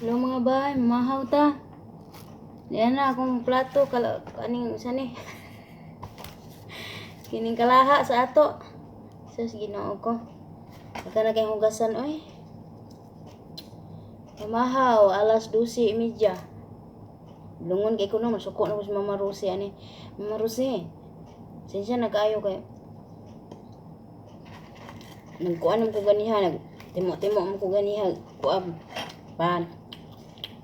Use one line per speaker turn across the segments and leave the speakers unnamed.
Hello, mga bay, mamahaw ta. Diyan na akong plato kala kaning sa ni. Kining kalaha sa ato. Sus, Ginoo ko. Baka na kayong hugasan oy. Mamahaw alas 12:30. Lungon kay ko no, masuko na ko si Mama Rosie ani. Mama Rosie. Sensya na kaayo kay nagkuan ko ganiha, nag timo-timo mo ko ganiha kuan pan.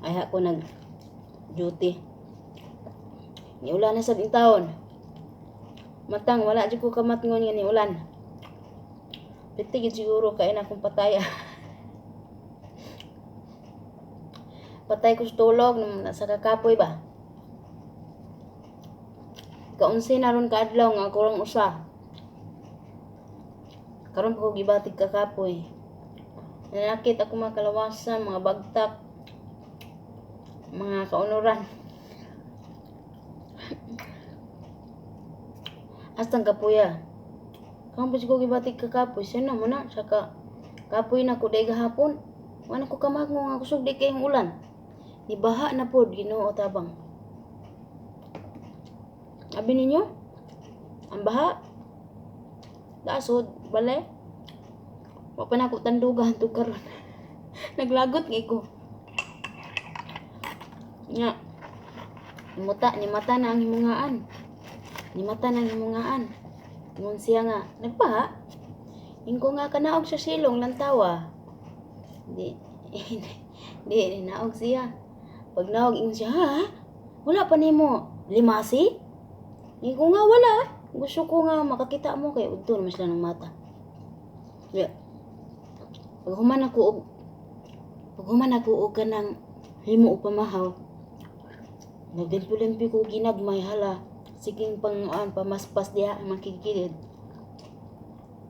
Ay ko nag duty. Niulan na sa taon. Matang wala jud ko kamatngon nga niulan. Piti gid siguro kay na akong pataya. Patay ko sa tulog nasa kakapoy ba. Kaunsi na ron kaadlaw nga ako rang usa. Karon pa ko gibatig kakapoy. Nanakit ako mga kalawasan, mga bagtak, mga kaunuran. Astang kapuya. Karon pa ko gibatig kakapoy, siya na mo na saka kapoy na ko day gahapon. Wala ko kamatngon nga kusog di kayong ulan. Nibaha na pod, Ginoo tabang. Abi ninyo? Ang baha? Dasod, bale. Wa pa na ako tanduga hantod karon. Naglagot ngay ko. Nya. Muta ni mata na ang himungaan. Ni mata na ang himungaan. Ingon siya nga, nagbaha. Ingko nga kanaog sa silong lantawa. Di, di, naog siya. Pag naog, ingon siya, "Ha? Wala pa nimo limasi?" Ingko nga, "Wala. Gusto ko nga makakita mo kay udto naman sila ng mata." Yeah. Pag human ako og kanang himo og pamahaw, naglimpi-limpi ko ginagmay, hala. Siging panguan pamaspas diha ang makigilid.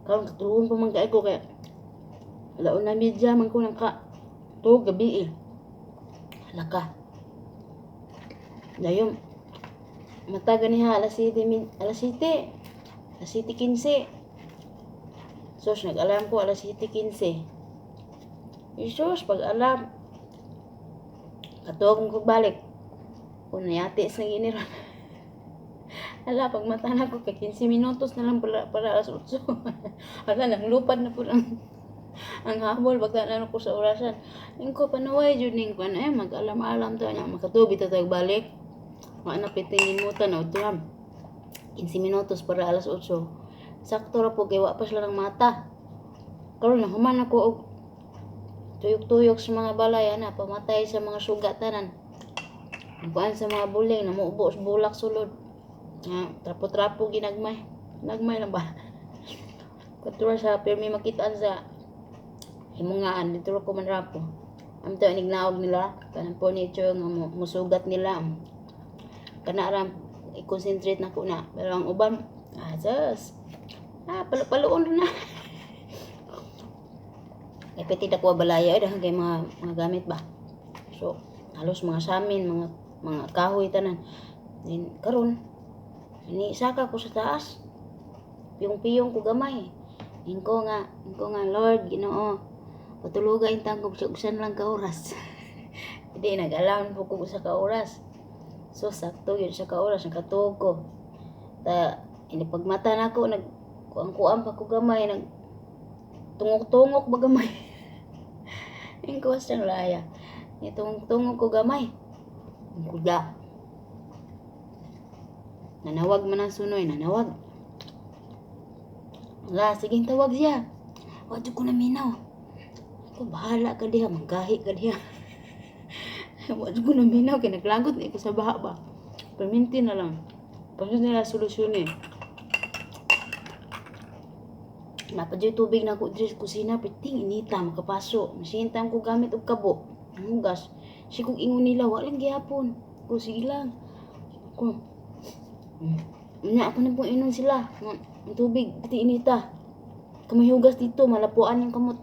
Karon katulon pa man kay ko kay 1:30 man ko nang ka tuog gabi eh. Hala ka. Dayon mata ganiha alas 7 min alas 7. Alas 7:15. Sus, nag-alarm ko alas 7:15. Isus, pag alarm katuog ko balik. Kung nayati sa ginira. Hala, pag mata na ko, kay 15 minutos na lang pala, para alas 8. Hala, nanglupad na po lang ang habol, pagka na ko sa orasan. Ingko, panuway, jud ning kuan eh, mag-alam-alam to, nya, makatubi ta tag balik. Wa na piting limutan, o tuam. 15 minutos para alas 8. Sakto ra po, kay wa pa sila ng mata. Karon na human ako og tuyok-tuyok sa mga balay, ana, pamatay sa mga suga tanan. Ang kuan sa mga buling, namubo sa bulak sulod. Nga, trapo-trapo ginagmay. Nagmay lang ba? Katura sa pirmi makitaan sa himungaan, dito ko man rapo. Am to inignaog nila, kanang furniture nga musugat nila. Kana ra i-concentrate na ko na. Pero ang uban, ah, sus. Ah, palo-paloon na. Kay piti ko balaya eh, dahil kay mga gamit ba. So, halos mga samin, mga kahoy tanan. Then karon ini saka ko sa taas. Piyong-piyong ko gamay. Ingko nga, "Lord, Ginoo, patuluga intang ko usan lang ka oras." Hindi nag-alarm po ko sa ka oras. So sakto yun sa ka oras nakatuog ko. Ta ini pagmata nako nag kuang-kuang pa ko gamay, nag tungok-tungok ba gamay. Ingko sa laya. Ni tungok-tungok ko gamay. Ingko da. Nanawag man ang sunoy, nanawag. Wala, sige tawag siya. Wa jud ko naminaw. Ako bahala ka diha, manggahi ka diha. Wa jud ko naminaw kay naglagot ni ko sa baha ba. Perminti na lang. Paano nila solusyon eh. Napa jud tubig na ko diri sa kusina, piting inita makapaso. Masintam ko gamit og kabo. Ang hugas. Sikog ingon nila, wa lang gihapon. Ko sige lang. Ko Nya ako na pong inon sila. Nga, ang tubig, pati inita. Kamahugas dito, malapuan yung kamot.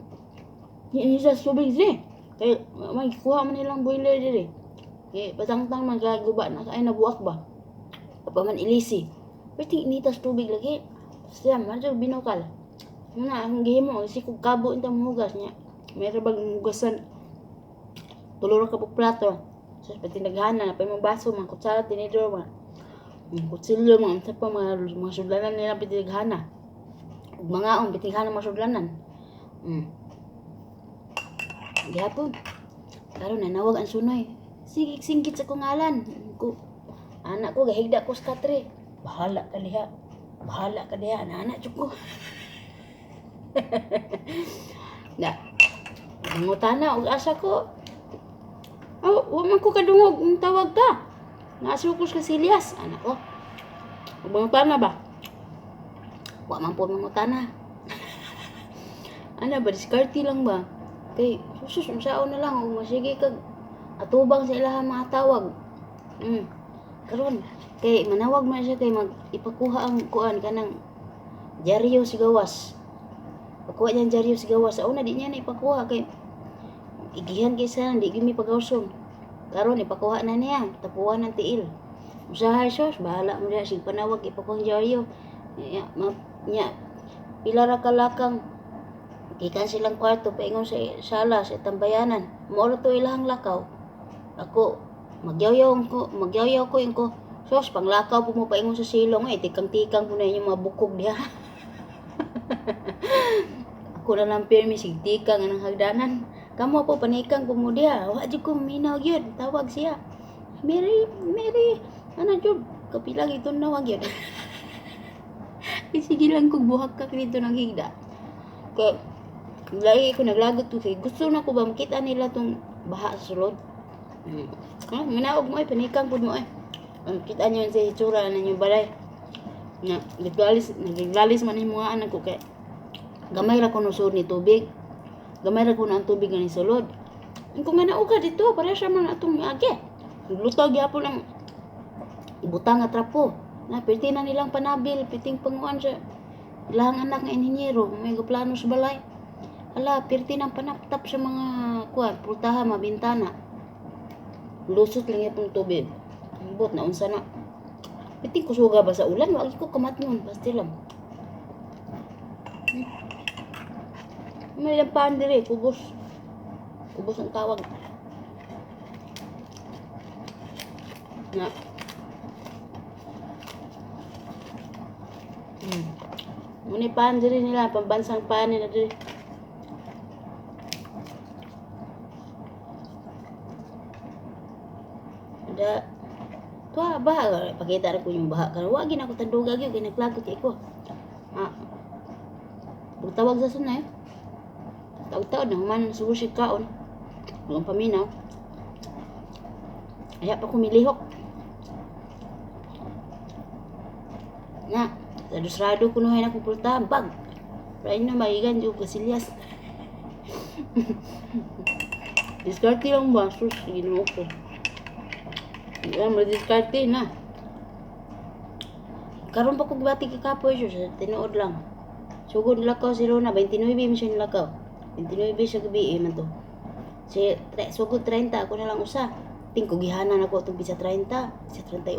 Ni inita sa tubig dire. Kay may kuha man nilang boiler dire. Kay patangtang man guba na kay nabuak ba. Pa man ilisi. Pati inita sa tubig lagi. Siya man jud binukal. Muna akong gihimo, si kog kabo intang hugas niya. May bag hugasan. Tulo ra ka buok plato. Sus, pati naghana, napay mga baso, mga kutsara, tinidor, mga kutsilyo, mga unsa pa, mga sudlanan nila pati naghana. Ug mga pati naghana mga sudlanan. Gihapon. Karon nanawag ang sunoy. Sige, singgit sa kong ngalan. Ko, anak ko, gahigda ko sa katre. Bahala ka diha. Bahala ka diha. Anak jud ko. Na, mangutana og asa ko. Oh, wa man ko kadungog ang tawag ka. Naasa ko sa kasilyas, anak ko. Ug mangutana ba? Wa man po mangutana. Ana ba, diskarte lang ba? Kay, sus, unsaon na lang, ug masige kag atubang sa ilaha mga tawag. Karon, kay manawag man siya kay mag ipakuha ang kuan kanang dyaryo sa gawas. Pakuha niya ang dyaryo sa gawas. Sa una di niya na ipakuha kay igihan kay sa di gyud mi pagawson. Karon ipakuha na niya, tapuan ng tiil. Usahay sos, bahala mo diha sig panawag ipakuha ang dyaryo. Nya, ma, nya pila ra ka lakang gikan silang kwarto paingon sa sala sa tambayanan. Mao ra to ilahang lakaw. Ako magyawyaw ko, magyawyaw ko ko. Sos, panglakaw po mo paingon sa silong eh, tikang-tikang po na inyong mga bukog diha. Ako na lang pirmi sig tikang anang hagdanan. Kamo po panikang po mo diha. Wa jud ko minaw gyud, tawag siya. Mary, Mary, ana jud, kapilang ito nawag gyud. Sige lang kog buhak ka dito ng higda. Kay lagi ko naglagot to kay gusto na ko ba makita nila tong baha sa sulod. Ah, minaog mo ay panikang pud mo ay. Ang kita niyo sa itsura na inyong balay. Nga naglalis naglalis man imo nga anak ko kay gamay ra kuno sud ni tubig. Gamay ra kuno ang tubig nga ni sulod. Kung nga nauga dito, para siya man atong age. Naglutaw gyapon ang ibutang nga trapo. Na perti na nilang panabil, piting panguan sa ilahang anak nga inhinyero, may plano sa balay. Ala, pirti nang panaptap sa mga kuan, pultaha, mga bintana. Lusot lang yapon tubig. Ambot na unsa na. Piting kusuga ba sa ulan? Wag ko kamatngon, basta lang. May lampahan dire, kubos. Kubos ang tawag. Na. Muna paan dire nila, pambansang paan nila dire. Ada tuwa baha pakita ra ko yung baha karon wa gid ako tanduga gyud kay naglagot kay ko. Ah. Tawag sa sunay. Taud-taud na human sushi kaon. Walang paminaw. Aya pa ko milihok. Na, sa dusrado kunuhay na akong pultahan bag. Rain na maigan jud kasilyas. Diskarte lang ba? Sus, Ginoo ko. Hindi madiskarte na. Karon pa ko gibati kakapoy siya sa tinuod lang. Sugod nilakaw si Rona, 29 man siya nilakaw. 29 sa gabi eh, man to. Si, sugod 30, ako na lang usa. Ting ko gihanan ako itong bisa 30, sa 31.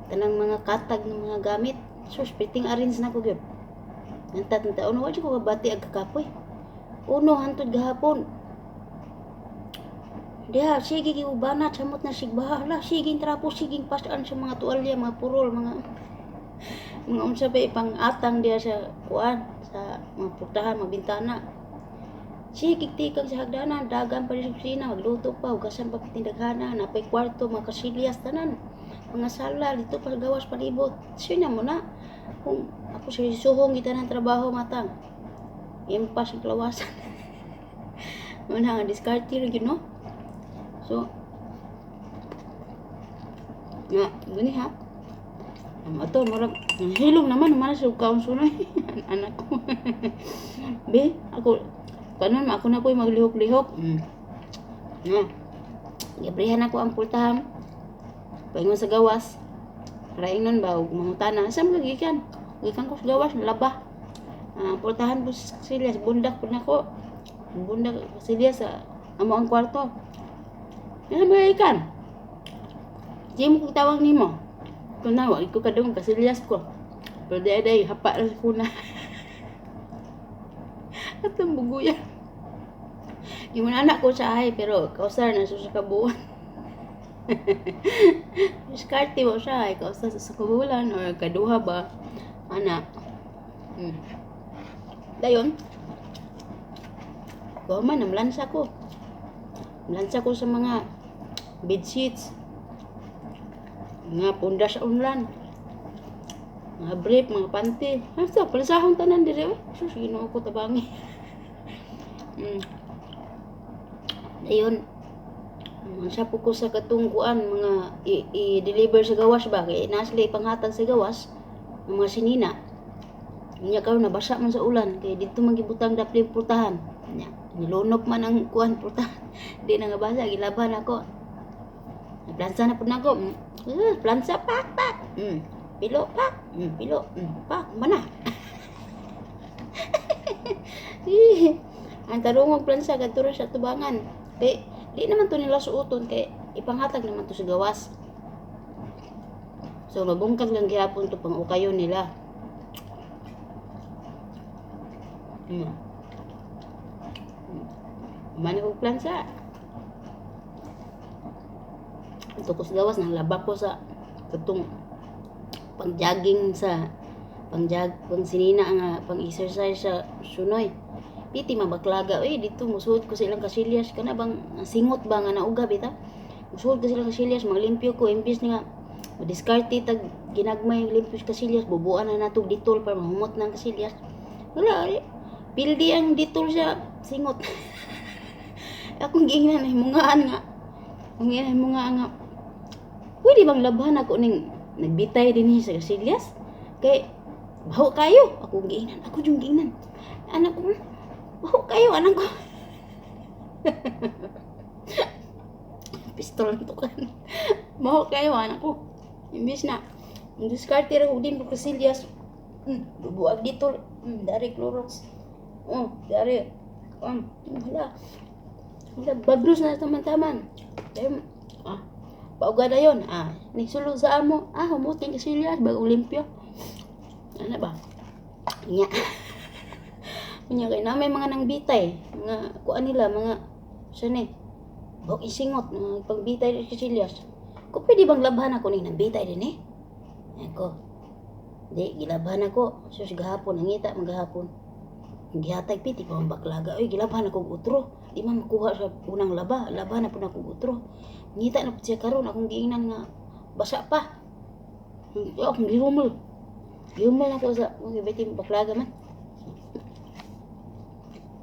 Tanang mga katag ng mga gamit. Sus, piting arrange na ko gyud. Nanta tanta uno wa ko kabati ag kakapoy. Uno hantod gahapon. Diha, sige giubanat samot na sigbaha la, sige trapo, sige pasaan sa mga tuwalya, mga purol, mga unsa pa ipang atang diha sa kuan, sa mga purtahan, mga bintana. Sige tikang sa hagdanan, dagan pa rin sa kusina, magluto pa, hugasan pa pitindaghana, napay kwarto, mga kasilyas, tanan, mga sala, dito pa gawas palibot. Siya na mo na. Kung ako sa suhong kita ng trabaho matang, impas ang klawasan. Muna nga, diskarte rin yun, no? So, nga, gani ha. Ang ato, murag, hilom naman, naman sa kaon sunoy. Anak ko. Be, ako, kanon, ako na po'y maglihok-lihok. Nga, gibrihan ako ang pultahan. Paingon sa gawas. Raing nun ba, ug mangutana. Saan ka gikan? Gikan ko sa gawas, nalaba. Pultahan po sa silyas, bundak po na ko. Bundak sa silyas sa amo ang kwarto. Yan mo ikan. Di mo ko tawag nimo. Kung na, wag ko kadung kasilyas ko. Pero di ay hapa ra ko na. Atong buguya. Yung anak ko sa ay, pero kausar na sa kabuan. Diskarte ba siya ay kausa sa kabulan or kaduha ba ana. Dayon ko man namlansa ko. Namlansa ko sa mga bedsheets, mga punda sa unlan, mga brief, mga panty. Asa palisahon tanan dire, oy. Sus, Ginoo ko, tabangi. Dayon siya po ko sa katungkuan mga i-deliver sa gawas ba kay naa sila ipanghatag sa gawas ng mga sinina. Nya karon nabasa man sa ulan kay didto man gibutang dapli pultahan. Nya nilunok man ang kuan, pultahan. Di na nga basa, gilaban ako. Plansa na pud nako. Plansa, pak pak. Pilo pak. Pilo. Pak mana. Ih, ang tarungog plansa kadto ra sa tubangan. Kay di naman to nila suoton kay ipanghatag naman to sa gawas. So mabungkag lang gihapon to pang ukayon nila. Man ko plansa. Ito ko sa gawas nang laba ko sa katong pang-jogging sa pang-jog, pang sinina nga pang-exercise sa sunoy. Piti mabaklaga oy dito musuot ko sa ilang kasilyas, kana bang singot ba nga nauga bita. Musuot ko sa ilang kasilyas, maglimpyo ko imbis nga madiskarte tag ginagmay limpyo sa kasilyas, bubuan na natog Dettol para mahumot na ang kasilyas. Wala ay pildi ang Dettol sa singot. Akong giingnan himungaan nga. Ang himungaan nga pwede bang labhan ako ning nagbitay dinhi sa kasilyas? Kay baho kayo. Ako giingnan, ako jung giingnan. Anak ko, baho kayo anak ko. Pistol ang tukan. Baho kayo anak ko. Imbis na ang diskarte ra ko din ko kasilyas. Bubuag dito. Dari Clorox. Oh, dari. Hala. Hala, bagros na taman-taman. Dayon, pauga na yun. Nagsulod sa amo. Humuting kasilyas, bagong limpyo. Ano ba? Nya. Nya kay na may mga nang bitay, mga kuan nila, mga saan eh. Bawk isingot, mga pagbitay sa kasilyas. Ko pwede bang labhan ako ning nambitay din eh? Ako. Di, gilabhan ako. Sus, gahapon, nangita magahapon. Gihatag piti pa ang baklaga. Oy, gilabhan ako og utro. Di man makuha sa unang laba. Labhan na po na akong utro. Ngita na po siya karon, akong giingnan nga basa pa. Akong gihumol. Gihumol ako sa mga biti baklaga man.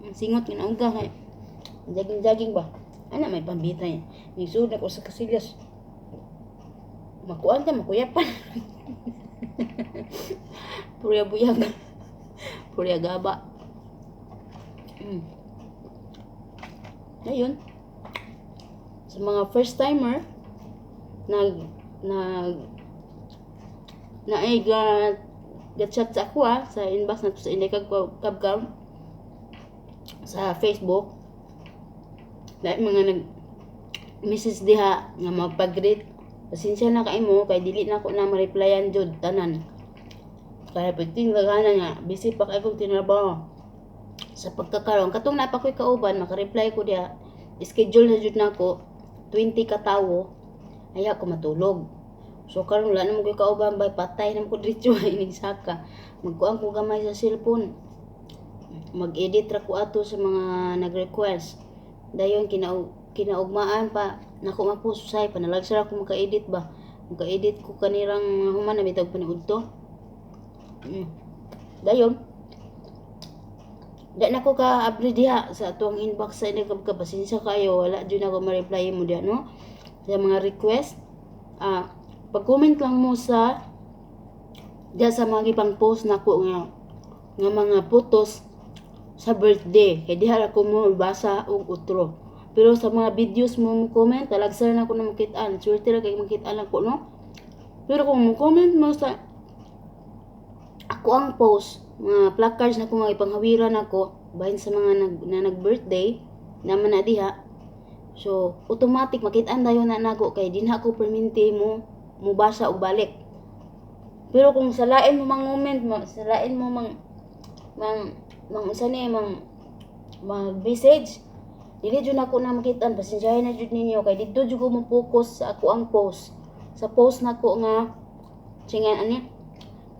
Ang singot nga nauga kay jaging-jaging ba. Ana may pambitay. Nigsuod ako sa kasilyas. Makuan ta makuyapan. Purya buyag. Purya gaba. Ayun. Sa mga first timer nag nag na ay ga chat sa ako sa inbox na to sa Inday Kabkab sa Facebook. Dahil mga nag message diha nga magpag-greet. Pasensya na kay mo kay dili na ko na ma-replyan jud tanan. Kaya pwedeng lagana nga busy pa kay kog tinrabaho. Sa pagkakaroon katong naa pa ko'y kauban maka-reply ko diha. Schedule na jud nako 20 ka tawo. Aya ko matulog. So karon wala na mo ko'y kauban bay, patay na mo ko diretso ining saka. Magkuan ko gamay sa cellphone. Mag-edit ra ko ato sa mga nag-request. Dayon kinaugmaan pa nako man po susay panalagsa ra ko maka-edit ba. Maka-edit ko kanirang human na bitag paniudto. Dayon di na ko ka-abri diha sa atuang inbox sa inyo ka, pasensya kayo, wala jud ako ma-reply mo diha, no, sa mga request. Pag-comment lang mo sa diha sa mga ipang post nako nga nga mga photos sa birthday kay diha ra ko mo basa og utro. Pero sa mga videos mo mo comment, talagsa na ako na makit-an. Swerte ra kay makit-an ako, no. Pero kung mo comment mo sa ako ang post, mga placards na ko nga ipanghawiran ako bahin sa mga nag, na nag-birthday naman na diha, so automatic makit-an dayon na nako kay dinha ko perminti mo mubasa og balik. Pero kung sa lain mo mang moment mo, sa lain mo mang mang mang unsa ni mang mag message. Dili jud nako na makitaan, pasensyahin na jud ninyo kay didto jud ko mo focus sa ako ang post. Sa post nako nga singan ani,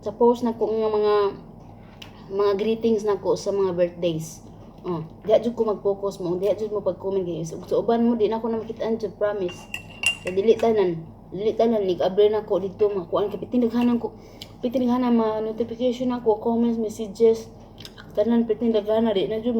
sa post nako nga mga greetings nako sa mga birthdays. Oh, diha jud ko mag-focus mo, diha jud mo pag-comment kay sa uban mo di na ako na makitaan jud, promise. Kay dili tanan nig-abri nako didto makuan kay pitin daghanan ko, pitin daghanan ma notification ako, comments, messages, tanan pitin daghana, di na jud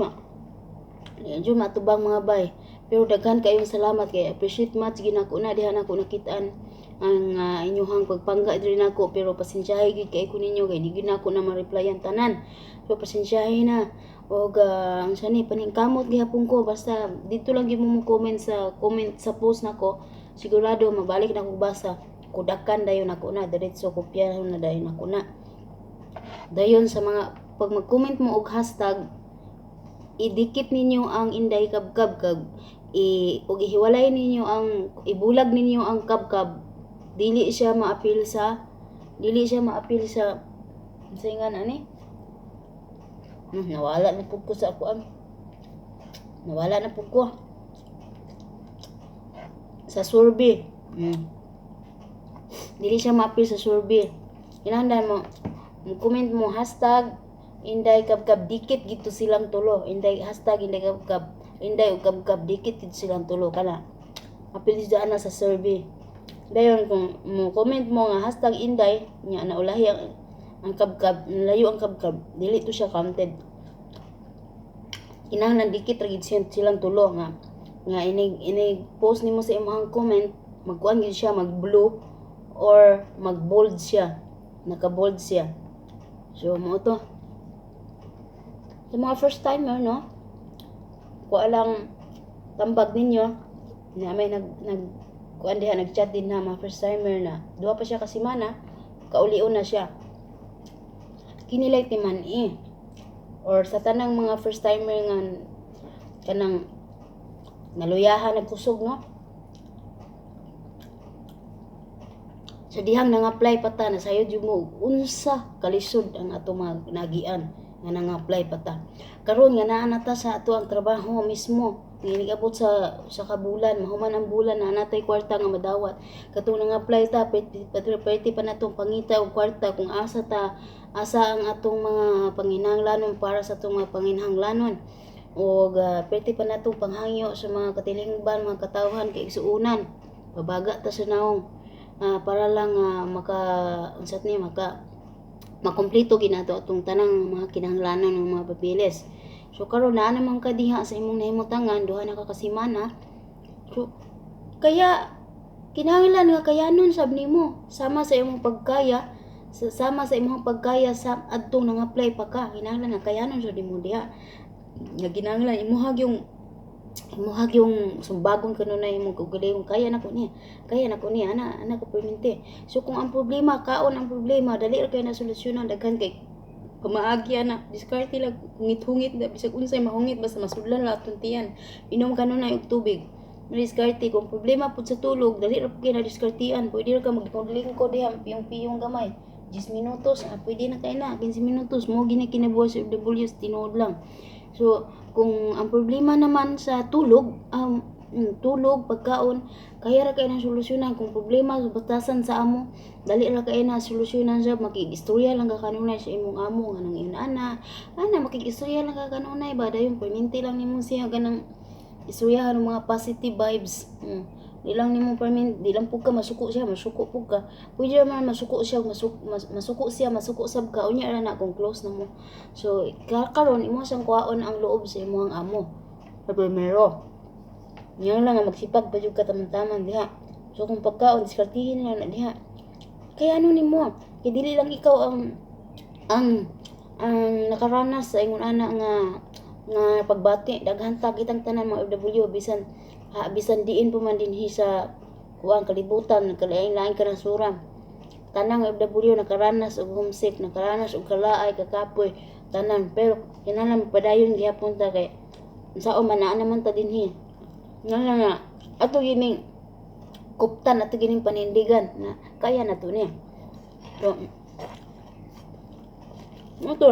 matubang, mga bay. Pero daghan kayong salamat kay appreciate much ginako na diha nako nakitaan ang inyuhang pagpangga diri nako, pero pasensyahe gyud kay ko ninyo kay di gyud nako na ma-replyan tanan. So pasensyahe na og ang sani paningkamot gihapon ko. Basta dito lang gyud mo comment sa post nako, sigurado mabalik na kog basa, kudakan dayon ako na, diretso kopyahon na dayon ako na. Dayon sa mga pag mag-comment mo og hashtag, idikit ninyo ang Inday Kabkab kag i ug ihiwalay ninyo ang, ibulag ninyo ang kabkab, dili siya maapil sa sa nga ani. Nawala na pud ko sa ako ang nawala na pud ko sa survey. Dili siya maapil sa survey. Kinahanglan mo comment mo #IndayKabkab, dikit gito silang tulo. Inday, #IndayKabkab, Inday ug Kabkab, dikit gito silang tulo kana apil siya ana sa survey. Dayon kung mo comment mo nga #Inday nya naulahi ang kabkab, layo ang kabkab, dili to siya counted. Kinahanglan dikit ra gid silang tulo nga nga inig inig post nimo sa imong comment, magkuan gid siya, mag blue or mag bold siya, naka bold siya. So mo to sa mga first timer, no? Kuha lang tambag ninyo na may nag nag kuan diha, nag-chat din na mga first timer na duha pa siya ka semana, kaulion na siya. Kinilay timan eh or sa tanang mga first timer nga kanang naluyahan, nagkusog, no? Sa dihang nang-apply pa ta, nasayod jud mo unsa kalisod ang atong mga nagian nga nang-apply pa ta. Karon nga naa na ta sa ato ang trabaho mismo, nga sa sa ka bulan, mahuman ang bulan na natay kwarta nga madawat. Katong nang-apply ta, pwede pa natong pangita og kwarta kung asa ta, asa ang atong mga panginahanglanon para sa atong mga panginahanglanon og pwede pa natong panghangyo sa mga katilingban, mga katawhan kay igsuonan. Babaga ta sa naong para lang maka unsat ni maka makumpleto ginato atong tanang mga kinahanglanon ng mga papeles. So karon naa naman ka diha sa imong nahimutangan, duha na ka kasemana. So kaya kinahanglan nga kayanon sab nimo sama sa imong pagkaya, sama sa imong pagkaya sa adtong nang-apply pa ka, kinahanglan nga kayanon sa nimo diha. Nga kinahanglan imuha yung sumbagon kanunay imong kaugalingon, kaya na ko niya, kaya na ko niya, ana ana ko permente. So kung ang problema kaon, ang problema dali ra kay na solusyonan, daghan kay pamaagi ana, diskarte lang, hungit-hungit na bisag unsay mahungit basta masudlan lang atong tiyan. Inom kanunay og tubig. Diskarte kung problema pud sa tulog, dali ra pud kay na diskartean. Pwede ra ka maglingkod diha, piyong-piyong gamay. 10 minutos, pwede na kay na 15 minutos mo gini kinabuhi sa OFWs, tinuod lang. So, kung ang problema naman sa tulog, tulog, pagkaon, kaya ra kay na solusyonan. Kung problema sa batasan sa amo, dali ra kay na solusyonan siya. Makig-istorya lang ka kanunay sa imong amo nga nang ana, ana, makig-istorya lang ka kanunay ba, dayon perminti lang nimo siya ganang istoryahan ng mga positive vibes. Di lang nimo permin, di lang pud ka masuko siya, masuko pud ka. Pwede man masuko siya, masuko siya, masuko sab ka unya ra na kung close na mo. So karon imo siyang kuhaon ang loob sa imong amo. Sa primero. Nya lang nga magsipag pa jud ka taman-taman diha. So kung pagkaon, diskartihin na na diha. Kaya ano nimo? Kay dili lang ikaw ang nakaranas sa ingon ana nga nga pagbati, daghan ta kitang tanan mga OFW, bisan ha, bisan diin pa man dinhi sa kuang kalibutan, kalain-lain kanasuran. Tanang OFW nakaranas og homesick, nakaranas og kalaay, kakapoy, tanan, pero kinahanglan padayon gihapon ta kay unsaon man, naa naman ta dinhi. Nga lang nga ato gining kuptan, ato gining panindigan na kaya na to niya. So mo to.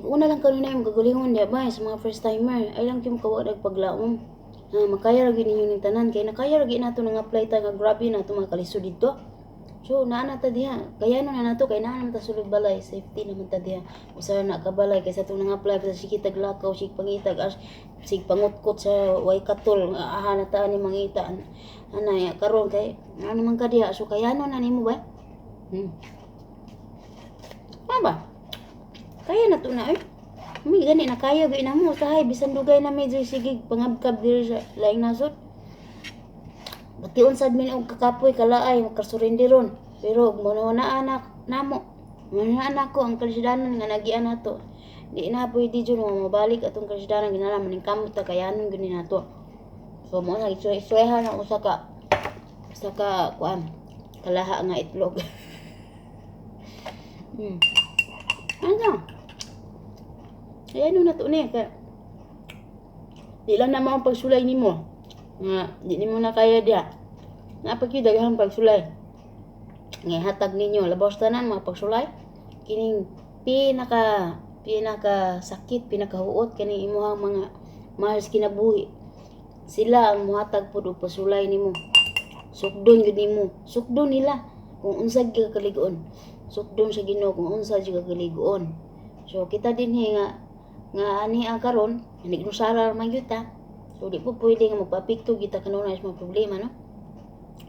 Una lang kanunay imong kagalingon diha ba sa mga first timer. Ay lang gyud makawa paglaom. Ah, makaya ra gyud ninyo ning tanan kay nakaya ra gyud nato nang apply ta nga grabe na to mga kalisod didto. So naa na ta diha. Kaya na nato kay naa naman ta sulod balay, safety naman ta diha. Usa na ka balay kaysa atong nang apply sa sige tag lakaw, sige pangitag, as sige pangutkot sa way katol, aha na ta ani mangita ana ya karon kay ano man ka diha, so kayano na nimo ba? Ba? Kaya na to na eh. May gani na kaya gyud na mo usahay bisan dugay na medyo sige pangabkab diri sa laing nasod. Bation sad min og kakapoy, kalaay, makasurinderon. Pero mo na anak namo. Mo na anak ko ang kalisidanan nga nagian nato. Di na pwede jud nga mabalik atong kalisidanan, ginala maning kamot ta, kayanon gyud ni nato. So mo na istoryahan ang usa ka kuan kalaha nga itlog. Ano? Ayan na to ni kay di lang na mao pagsulay nimo. Nga di nimo na kaya diha. Naa pa gyud daghang pagsulay. Nga hatag ninyo labaw sa tanan mga pagsulay kining pinaka pinaka sakit, pinakahuot, kani imuhang mga mahal sa kinabuhi. Sila ang muhatag pud og pasulay nimo. Sukdon gyud nimo. Sukdon nila kung unsa gyud ka kalig-on. Sukdon sa Ginoo kung unsa gyud ka kalig-on. So kita dinhi nga nga ani ang karon, nag-nusara man gyud ta. So di po pwede nga magpaapekto kita kanunay sa mga problema, no?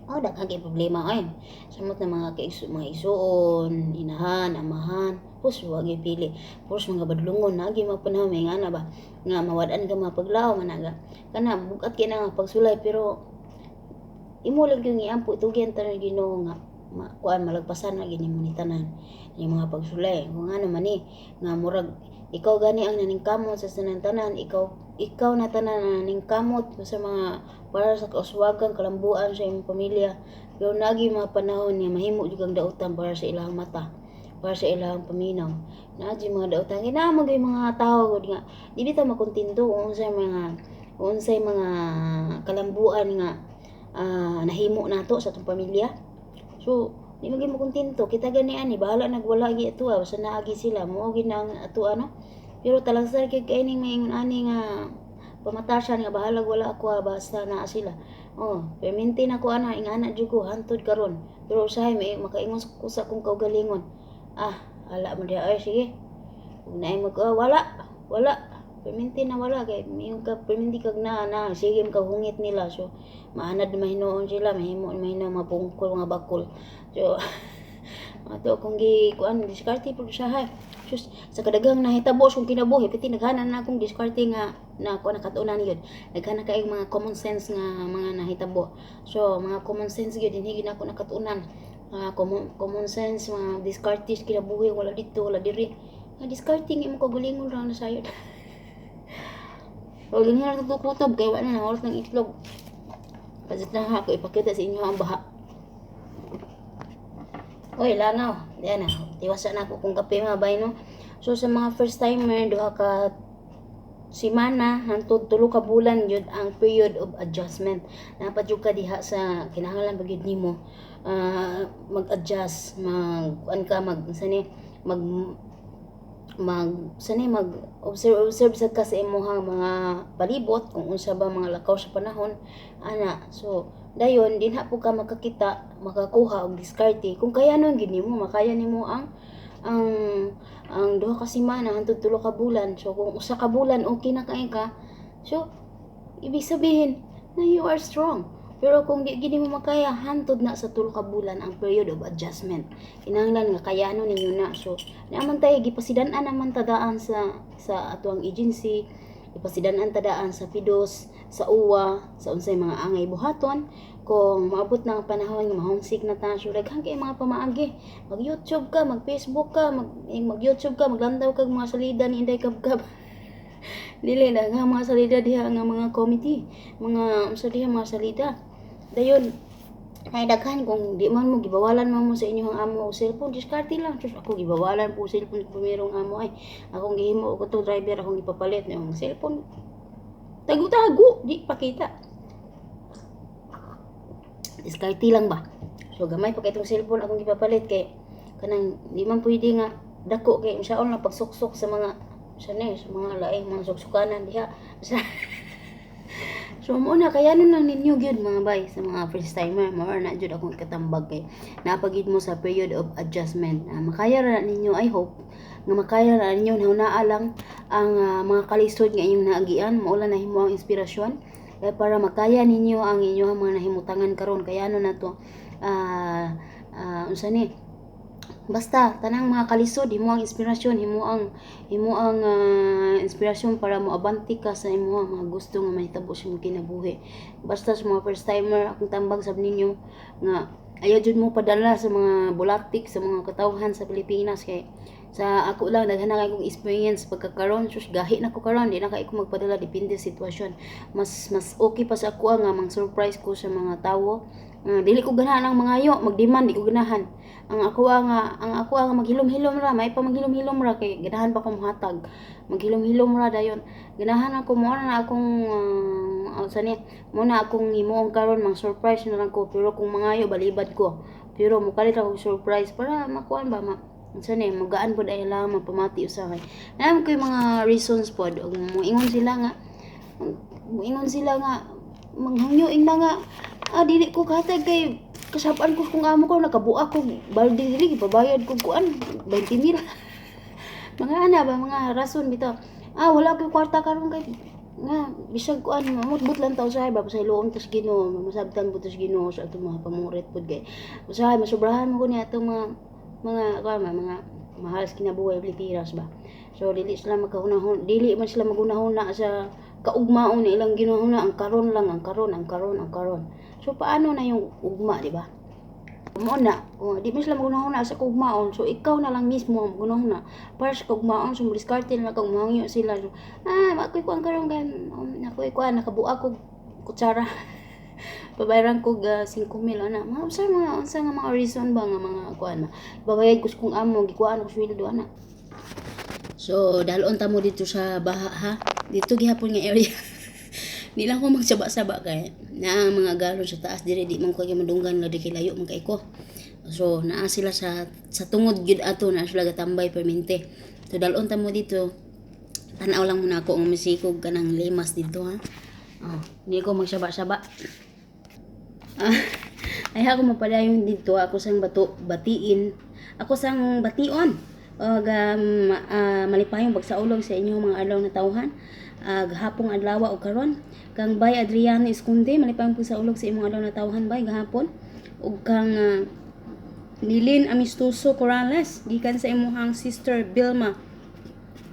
Oh, daghan kay problema ay. Samot na mga kaigso, mga igsuon, inahan, amahan, pus wa gyud pili. Pus mga badlungon na mga panahon may ngana ba nga mawad-an ka mga paglaom ana ga. Kana bugat kay na nga pagsulay, pero imo lang gyud giampo, itugyan tanan Ginoo nga ma, kuan malagpasan na gini mo ni tanan yung mga pagsulay. Kung ano man ni nga murag ikaw gani ang naningkamot sa tanan-tanan, ikaw ikaw na tanan na naningkamot sa mga para sa kauswagan, kalambuan sa imong pamilya, pero nagi mga panahon nga mahimo jud kang dautan para sa ilang mata, para sa ilang paminaw. Naa jud mga dautan kay naa man gyud mga tawo gud nga di bitaw makontento kung unsay mga kalambuan nga nahimo nato sa atong pamilya. So di man gyud makontento. Kita gani ani bahala nagwala gi ato, basta naagi sila mo gyud na ang ato ano. Pero talagsar gyud kay ning maingon ani nga pamatasan nga bahalag wala ako, basta naa sila. Oh, perminti na ko ana, ingana jud ko hantod karon. Pero usahay may makaingon ko sa akong kaugalingon. Ah, ala mo diha ay sige. Ug naay mag wala, wala. Perminti na wala kay miingon ka perminti kag naa na sige ka hungit nila. So maanad na mahinuon sila, mahimo na mahinuon mga bungkol, mga bakol. So ato akong gi kuan diskarte pud usahay. Sus, sa kadaghang nahitabo sa akong kinabuhi, pati naghanan na akong diskarte nga na kuan nakatunan yun. Naghanan kay mga common sense nga mga nahitabo. So mga common sense gyud dinhi gyud ako nakatunan. Common sense, mga diskarte sa kinabuhi, wala dito, wala diri. Nga diskarte nga imong kaugalingon ra na sayod. So dinhi na kutob kay wala na oras ng itlog. Pasit na ako ipakita sa inyo ang baha. Oy, langaw. Diyan na. Tiwasa na ako kung kape mga bay, no? So, sa mga first timer, 2 ka simana hantod 3 ka bulan yun ang period of adjustment. Naa jud ka diha sa kinahanglan ba gyud nimo mag-adjust, mag kuan ka mag sa ni mag mag sa ni mag observe observe sa ka sa imong mga palibot kung unsa ba mga lakaw sa panahon ana. So dayon dinha po ka makakita, makakuha og diskarte kung kayanon gyud nimo, makaya nimo ang 2 ka semana hantod 3 ka bulan. So kung 1 ka bulan okay na kay ka, so ibig sabihin na you are strong. Pero kung di gid mo makaya hantod na sa 3 ka bulan ang period of adjustment, kinahanglan nga kayanon ninyo na. So naaman tayo gipasidan-an naman tadaan sa atuang agency, ipasidan-an tadaan sa PDOS, sa UWA, sa unsay mga angay buhaton kung maabot na ang panahon nga ma-homesick na ta. So daghan kay mga pamaagi: mag YouTube ka, mag Facebook ka, mag YouTube ka, maglandaw kag mga salida ni Inday Kabkab. Dili na nga mga salida diha nga mga comedy, mga unsa diha mga salida. Dayon ay daghan. Kung di man mo gibawalan man mo sa inyong amo og cellphone, diskarte lang. Sus, ako gibawalan po cellphone primerong amo ay akong gihimo og to driver akong gipapalit ng cellphone, tago-tago, di pakita. Diskarte lang ba. So gamay pa kay itong cellphone akong gipapalit kay kanang di man pwede nga dako kay unsaon lang pagsuksok sa mga Sa ni sa mga laing mga suksukanan diha. Sa So mo na kayanon lang ninyo gyud, mga bay, sa mga first timer. Mo na jud akong katambag kay napagid mo sa period of adjustment. Makaya ra ninyo. I hope nga makaya ra ninyo. Hunaa lang ang mga kalisod nga inyong naagian, mao lang nahimo ang inspirasyon kay para makaya ninyo ang inyong mga nahimutangan karon. Kayano na to, unsa ni, basta tanang mga kalisod himo ang inspirasyon, himo ang inspirasyon para moabante ka sa imong mga gusto nga mahitabo sa imong kinabuhi. Basta sa mga first timer, akong tambag sab ninyo nga ayaw jud mo padala sa mga bulatik sa mga katawhan sa Pilipinas, kay sa ako lang, daghan na kay kong experience pagkakaron. Sus, gahi na ko karon, di na kay ko magpadala. Depende sa sitwasyon. Mas mas okay pa sa ako nga mang surprise ko sa mga tawo. Dili ko ganahan ang mangayo, magdemand, di ko ganahan. Ang ako ang maghilom-hilom ra, may pa maghilom-hilom ra kay ganahan pa ko mohatag. Maghilom-hilom ra dayon. Ganahan ako mo na akong sa ni mo na akong himuon karon, mang surprise na lang ko, pero kung mangayo, balibad ko. Pero mukalit ako surprise para makuan ba, ma unsa ni, magaan pod ay lang mapamati usahay. Alam ko yung mga reasons pod ug moingon sila nga manghangyo na nga, dili ko kahatag kay kasab-an ko kung amo ko nakabuak ko balde, dili gipabayad ko kuan 20 mil. Mga ana ba, mga rason bitaw. Wala ko kwarta karon kay nga bisag kuan, mamutbot lang ta usahay ba, pasayloon tas Ginoo, masabtan po tas Ginoo sa atong mga pamurit pod, kay usahay masobrahan mo ko ni atong mga kuan ba, mga mahal sa kinabuhi Pilipinas ba. So dili sila makahunahon, dili man sila maghunahuna sa kaugmaon na ilang ginahuna. Ang karon lang, ang karon, ang karon, ang karon. So paano na yung ugma, di ba? Mo na, oh, di man sila maghunahuna sa kaugmaon. So ikaw na lang mismo ang maghunahuna para sa kaugmaon. So diskarte na lang kag mangyo sila. So, ako'y kuan karon kay ako'y kuan, nakabuak og kutsara. Babayaran ko 5 mil ana. Mga unsa nga mga reason ba nga mga kuan ba? Babayad ko sa kong amo, gikuan ko sweldo ana. So dalon ta mo dito sa baha ha. Dito gihapon nga area. Di lang ko magsaba-saba kay naa ang mga galon sa taas dire, di man ko kay madunggan la di kay layo man kay ko. So naa sila sa tungod gyud ato na sila gatambay permente. So dalon ta mo dito. Tan-aw lang muna ako nga misikog kanang limas dito ha. Oh, di ko magsaba-saba. Ay ako mapadayon dito, ako sang bato batiin. Ako sang bation og malipayong pagsaulog sa inyong mga adlaw na tawhan. Gahapong adlaw og karon kang Bay Adriano Esconde, malipayong pagsaulog sa imong adlaw na tawhan, bay, gahapon. Ug kang Nilin Amistoso Corrales, gikan sa imong sister Vilma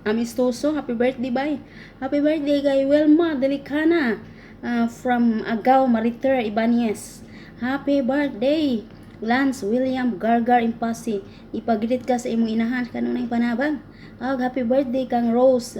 Amistoso, happy birthday, bay. Happy birthday kay Wilma Delicana, from Agaw Mariter Ibanez. Happy birthday Lance William Gargar Impasi. Ipagreet ka sa imong inahan kanunay panabang. Ug happy birthday kang Rose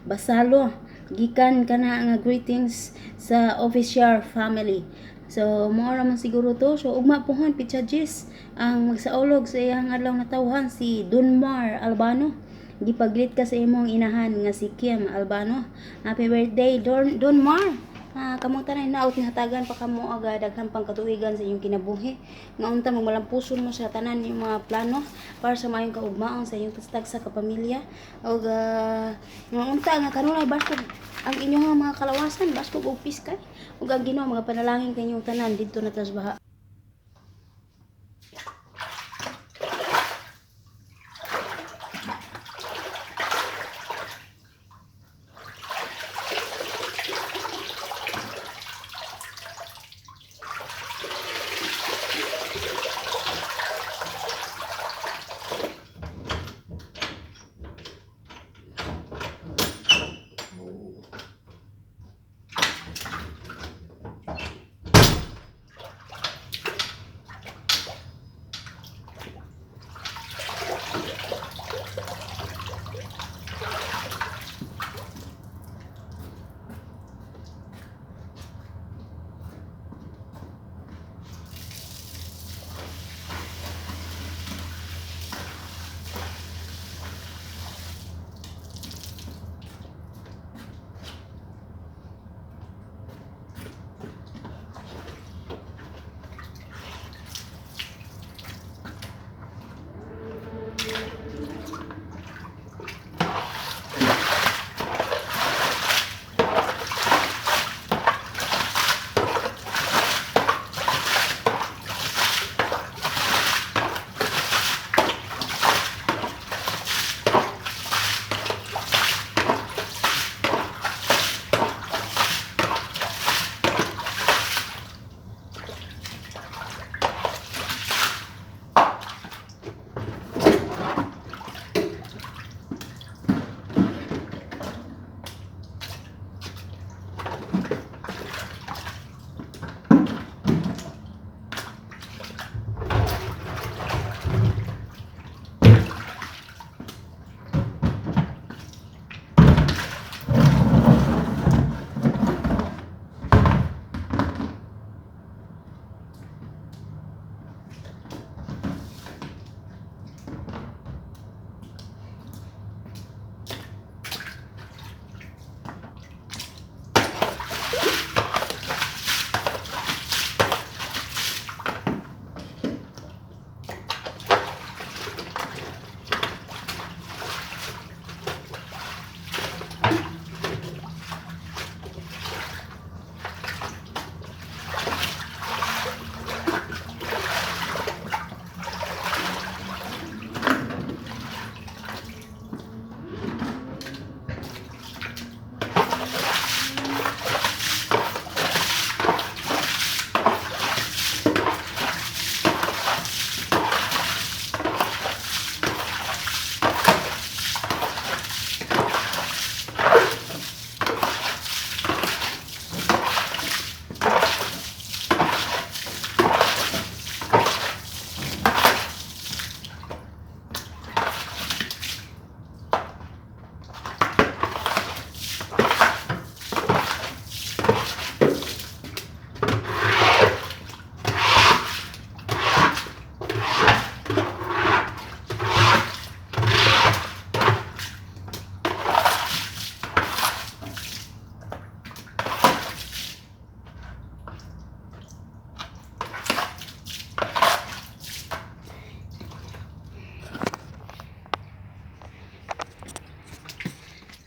Basalo. Gikan kana nga greetings sa official family. So mao ra man siguro to. So ugma pohon pitsa Jis ang magsaulog sa iyang adlaw na tawhan, si Dunmar Albano. Gipagreet ka sa imong inahan nga si Kim Albano. Happy birthday, Don Donmar. Kamong tanan naot nga hatagan pa kamo og daghan pang katuigan sa inyong kinabuhi. Nga unta magmalampuson mo sa tanan yung mga plano para sa maayong kaugmaon sa inyong tagsa ka pamilya. Og nga unta nga kanunay baskog ang inyong mga kalawasan, baskog og piskay. Ug ang Ginoo mga panalangin kanyong tanan didto na tas baha.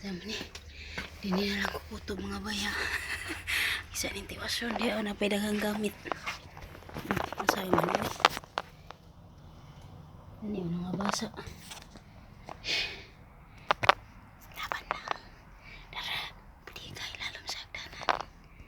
Sama ni. Dini na lang ko kutob, mga baya. Isa ning tiwason di ako napay daghang gamit. Asa man ni? Ani nga basa.